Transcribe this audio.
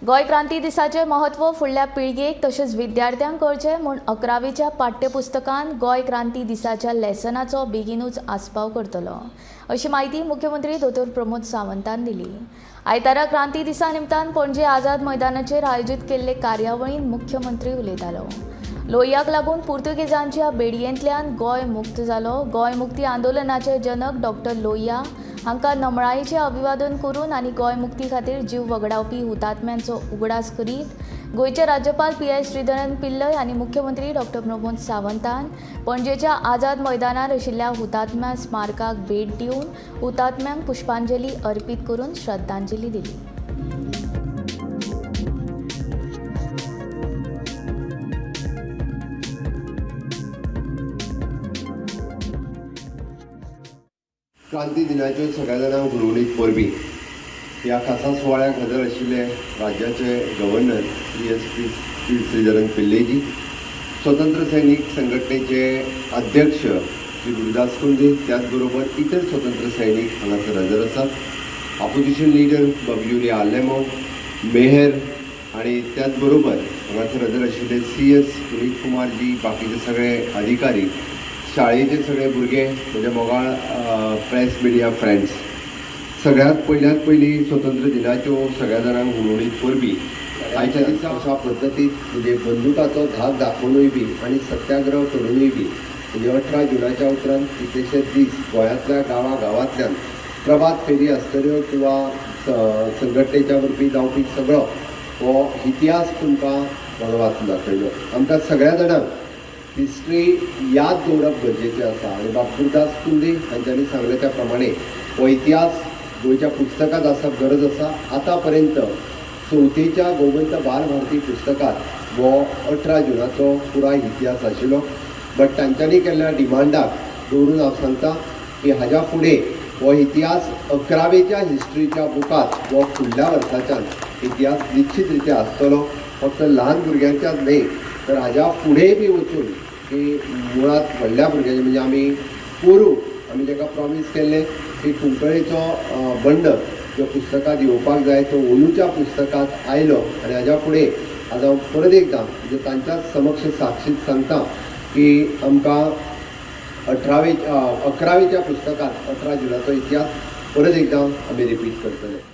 गोंय क्रांती दिसाचें म्हत्व फुडल्या पिळगेक तशेंच विद्यार्थ्यांक कळचें म्हूण 11वेच्या पाठ्यपुस्तकांत गोंय क्रांती दिसाच्या लेसनाचो बेगीनूच आस्पाव करतलो, अशी म्हायती मुख्यमंत्री दोतोर प्रमोद सावंतान दिली. आयतारा क्रांती दिसा निमतान पणजे आझाद मैदानाचेर आयोजीत केल्ले कार्यावळींत मुख्यमंत्री उलयतालो. लोहियाक लागून पुर्तुगेजांच्या बेडयेंतल्यान गोंय मुक्त जालो. गोंय मुक्ती आंदोलनाचे जनक डॉक्टर लोहिया हांकां नमळायेचें अभिवादन करून आनी गोंय मुक्ती खातीर जीव वगडावपी हुतात्म्यांचो उगडास करीत गोंयचे राज्यपाल पी.आय. श्रीधरन पिल्लय आनी मुख्यमंत्री डॉक्टर प्रमोद सावंतान पणजेच्या आझाद मैदानार आशिल्ल्या हुतात्म्या स्मारकाक भेट दिवन हुतात्म्यांक पुष्पांजली अर्पीत करून श्रद्धांजली दिली. क्रांती दिनाच्यो सगळ्या जाणांक हुनहुनीत परबीं. ह्या खासा सुवाळ्याक हजर आशिल्ले राज्याचे governor Shri S P Sreedharan Pillaiji, स्वतंत्र सैनीक संघटनेचे अध्यक्ष श्री गुरुदास कुंदे, त्याचबरोबर इतर स्वतंत्र सैनीक हांगासर हजर आसात. ऑपोजिशन लिडर बाब युरी आलेमांव, मेहर आनी त्याच बरोबर हांगासर हजर आशिल्ले सी.एस. पुनीत कुमारजी, बाकीचे सगळे अधिकारी, शाळेचे सगळे भुरगे, म्हजे मोगाळ प्रेस मिडिया फ्रेंड्स, सगळ्यात पयल्यात पयलीं स्वतंत्र दिनाच्यो सगळ्या जाणांक हुनहुनीत परबीं. आयच्या दिसा अशा पद्दतीन म्हणजे बंदुकाचो धाक दाखोवनूय बी आनी सत्याग्रह करुनूय बी म्हणजे 18 जुनाच्या उपरांत कितलेशेच दीस गोंयांतल्या गांवा गांवांतल्यान प्रभात फेरी आसतल्यो किंवा संघटनेच्या वरवीं जावपी सगळो हो इतिहास तुमकां म्हाका वाचून दाखयलो. आमकां सगळ्या जाणांक हिस्ट्री याद दवरप गरजेचें आसा आनी बाब गुरुदास कुंदे हांच्यांनी सांगलें त्या प्रमाणे हो इतिहास गोंयच्या पुस्तकांत आसप गरज आसा. आतां पर्यंत चवथेच्या गोमंत बाल भारती पुस्तकांत हो 18 जुनाचो पुराय इतिहास आशिल्लो, बट तांच्यांनी केल्ल्या डिमांडाक दवरून हांव सांगता की हाज्या फुडें हो इतिहास 11वेच्या हिस्ट्रीच्या बुकांत हो फुडल्या वर्साच्यान इतिहास निश्चित रित्या आसतलो. फक्त ल्हान भुरग्यांच्याच न्हय तर हाज्या फुडें बी वचून की मुळांत व्हडल्या भुरग्यांचे म्हणजे आमी पोरूं आमी ताका प्रॉमीस केल्लें की कुंकळेचो बंड जो पुस्तकांत येवपाक जाय तो अंदूच्या पुस्तकांत आयलो आनी हाज्या फुडें आज हांव परत एकदां म्हणजे तांच्याच समक्ष साक्षीत सांगता की आमकां 11वेच्या पुस्तकांत 18 जुनाचो इतिहास परत एकदां आमी रिपीट करतले.